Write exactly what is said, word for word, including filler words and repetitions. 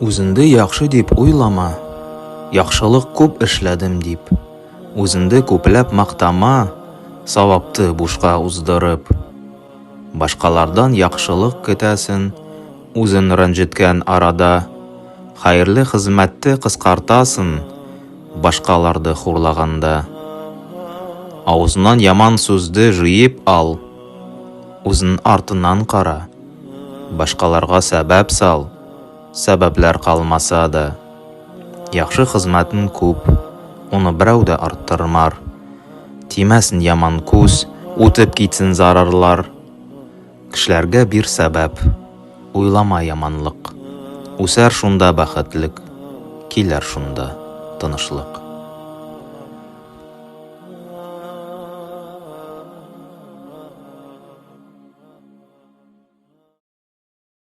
Оьзинъди яхшы деп ойлама, яхшылык коьп иследим деп. Оьзинъди коьплеп мактама, савапты бошка оздырып. Башкалардан яхшылык куьтесинъ, оьзинъ ренъжиткен арада. Хайырлы хызметти кыскартасынъ, башкаларды хорлаганда. Авызыннан яман соьзди йыйып ал, оьзинъ артыннан кара. Башкаларга себеп сал, себеплер калмаса да. Яхшы хызметинъ коьп, оны бирев де арттырмар. Тиймесин яман коьз, оьтип кетсин зарарлар. Кишлерге бир себеп, ойлама яманлык. Оьсер шунда бахетлик, келер шунда тынышлык.